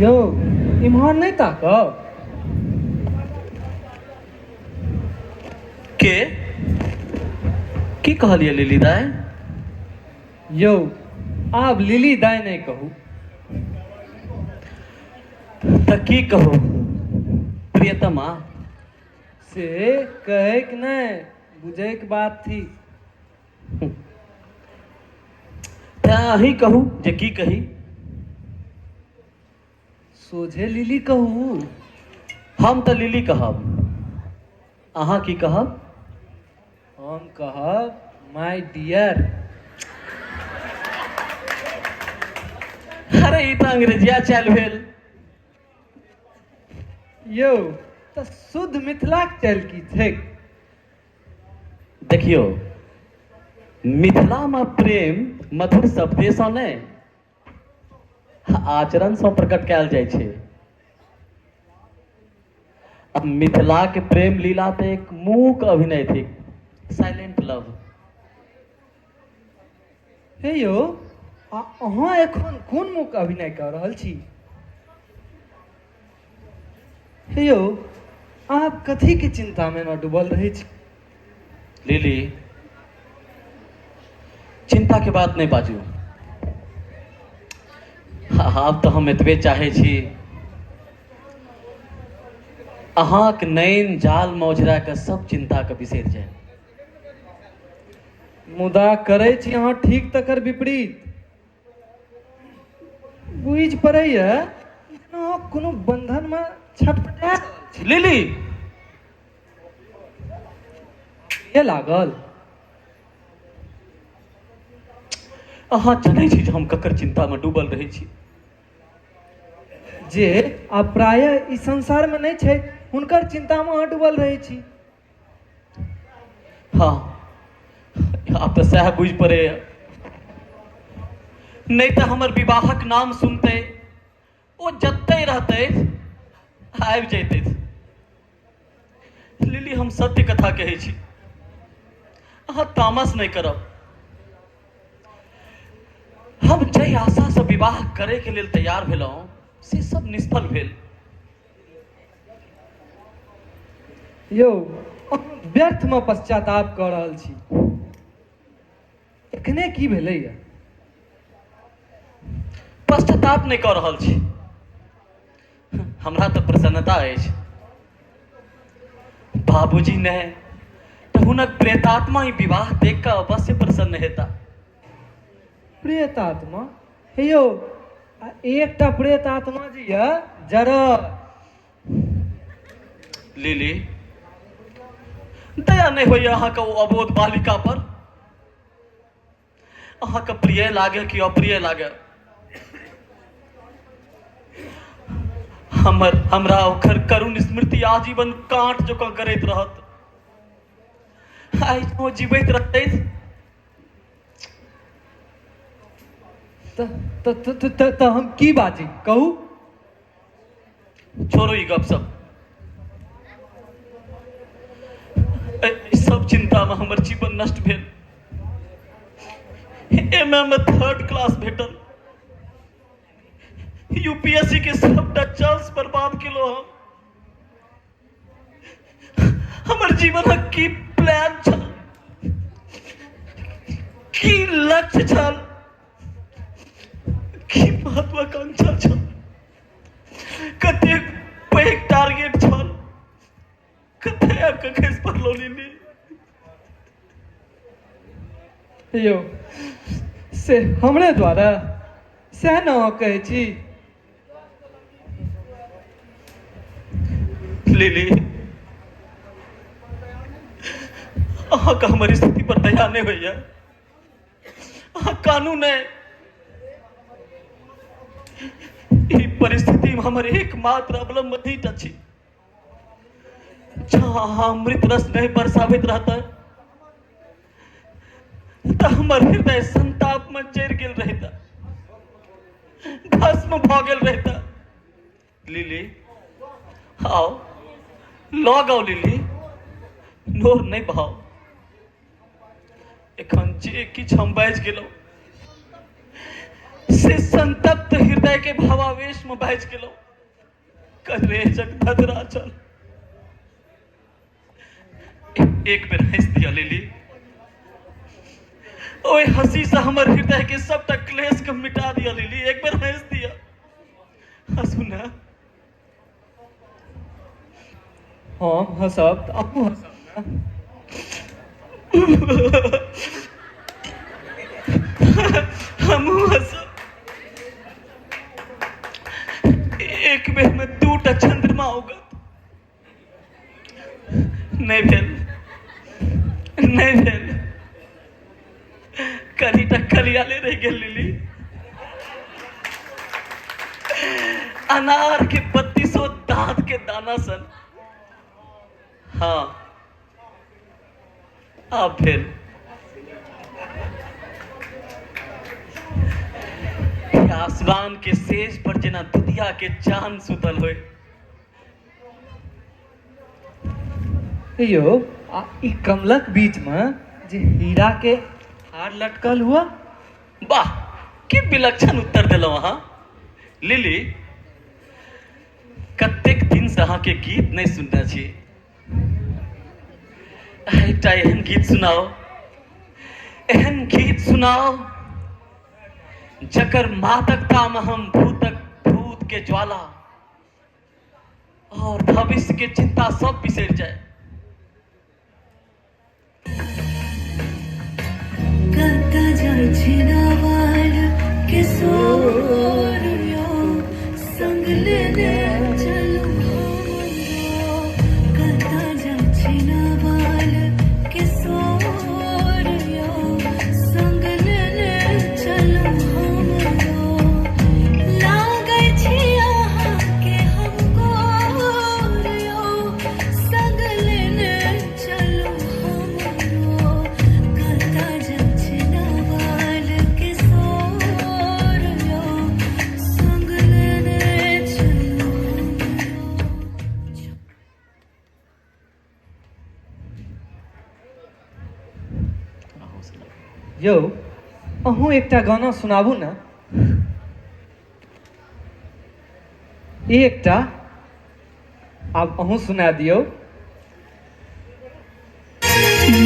यौ, इम्हर नहि ताकब। के की कहलियै लिली दाइ? यौ, आब लिली दाइ नहि कहू। तऽ की कहू प्रियतमा? से कहैक नहि, बुझैक बात थिक। तेँ अहीं कहू जे की कही। सोझे लिली कहू। हम तऽ लिली कहब, अहाँ की कहब? हम कहब माय डियर। अरे ई तऽ अंग्रेजिया चालि भेल। यौ, तऽ शुद्ध मिथिलाक चालि की छैक? देखियौ, मिथिलामे प्रेम मधुर शब्देसँ नहि, आचरणसँ प्रकट कयल जाइ छै। आ मिथिलाके प्रेम लीला तऽ एक मूक अभिनय थिक, साइलेंट लव। हे यौ, आ अहाँ एखन कोन मूक अभिनय कऽ रहल छी? हे यौ, आब कथीके चिन्तामे एना डूबल रहै छी? लिली, चिंता के बात नहि बाजू। आब तऽ हम एतबे चाहै छी, अहाँक नैन जालमे ओझरा कऽ सब चिन्ताके बिसरि जाय। मुदा करै छी अहाँ ठीक तकर विपरीत। बुझि पड़ैए जेना अहाँ कोनो बन्धनमे छटपटा रहल छी। लिली! के लागल? अहाँ जनै छी जे हम ककर चिन्तामे डूबल रहै छी। जे आब प्रायः ई संसारमे नहि छथि, हुनकर चिन्तामे अहाँ डूबल रहै छी। हँ, आब तऽ सएह बुझि पड़ैए। नहि तऽ हमर विवाहक नाम सुनते ओ जतहि रहतै आबि जैतथि। लिली, हम सत्य कथा कहै छी, अहाँ तामस नहि करब। हम जाहि आशासँ विवाह करैके लेल तैयार भेलहुँ से सब निष्फल भेल। यौ, अहाँ व्यर्थमे पश्चाताप कऽ रहल छी। एखने की भेलैए? पश्चाताप नहि कऽ रहल छी, हमरा तऽ प्रसन्नता अछि। बाबूजी नहि तऽ हुनक प्रेतात्मा ई विवाह देख कऽ अवश्य प्रसन्न हेता। प्रेतात्मा? हे यौ, आ एकटा प्रेतात्मा जे यऽ जरल। लिली, दया नहि होइए अहाँके ओ अबोध बालिका पर? अहाँके प्रिय लागे कि अप्रिय लागे, हमर हमरा ओकर करुण स्मृति आजीवन काँट जकाँ करैत रहत। आइ ओ जीवैत रहतै तऽ हम की बाजी, कहू? छोड़ू ई गप सब। एहि सब चिंता में हमर जीवन नष्ट भेल। एम ए में थर्ड क्लास भेटल, यूपीएससी के सबटा चांस बर्बाद केलो हम। हमर जीवनक की प्लान छल, की लक्ष्य छल, की महत्वाकांक्षा छल, कतेक पैघ टारगेट छल, कते आबि कऽ खसि पड़लहुँ लिली। यौ, से हमरे द्वारा, सएह ने अहाँ कहै छी? लिली, अहाँके हमर स्थिति पर दया नहि होइए? अहाँ कानू नहि। ई परिस्थितिमे हमर एकमात्र अवलंब अहींटा छी। जँ अहाँ अमृत रस नहि बरसाबैत रहतै तऽ हमर हृदय संतापमे जरि गेल रहिता, भस्म भऽ गेल रहिता। लिली, आउ, लग आउ लिली, नोर नहि बहाउ। एखन जे किछु हम बाजि गेलहुँ से संतप्त हृदय हृदय के भावावेश में बाजि गेलहुँ। करेजक धधरा छल। एक बेर हँसि दिअ लिली, ओहि हँसी से हमर हृदय के सबटा क्लेश के मिटा दिअ लिली, एक बेर हँसि दिअ, हँसू ने। हम हँसब तऽ अहूँ हँसब ने। हमहूँ हँसब। एक बेर में दूटा चंद्रमा उगत। नहि भेल, नहि भेल, कनिटा कलियाले रहि गेल लिली। अनार के 32 दाँत के दाना सन। हाँ आब भेल। आसमान के सेज पर जेना दुधिया के चांद सुतल होय। यौ आ ई कमलक बीच में जे हीरा के हार लटकल हुआ। वाह की विलक्षण उत्तर देलहुँ अहाँ लिली। कतेक दिन से अहाँके गीत नहि सुनने छी, एकटा एहन गीत सुनाओ, एहन गीत सुनाओ जकर मादकता में हम भूतक भूत के ज्वाला और भविष्य के चिंता सब बिसरि जाए। कतऽ जाइ छी नवाल के सोर यौ, संग लेने चलू हमरो। कतऽ जाइ छी नवाल के सोर यौ, संग लेने चलू हमरो। लागै छी अहाँके हम गोर यौ, संग लेने चलू हमरो। कतऽ जाइ छी नवाल के सोर यौ, संग लेने चलू हमरो। यौ अहूँ एकटा गाना सुनाबू ने। एकटा आब अहूँ सुना दियौ।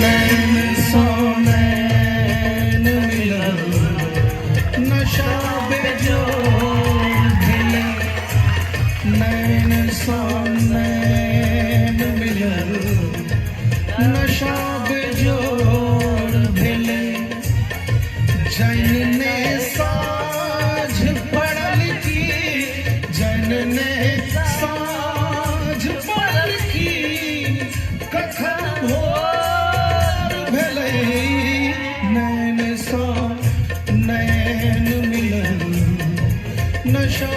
नैन सो नैन मिलल नशा बेजोड़ भेलै, नैन सो नैन मिलल नशा बेजोड़ भेलै, जनने साँझ पड़ल की, जनने साँझ पड़ल की, कखन भोर भेलै, नैन सो नैन मिलल नशा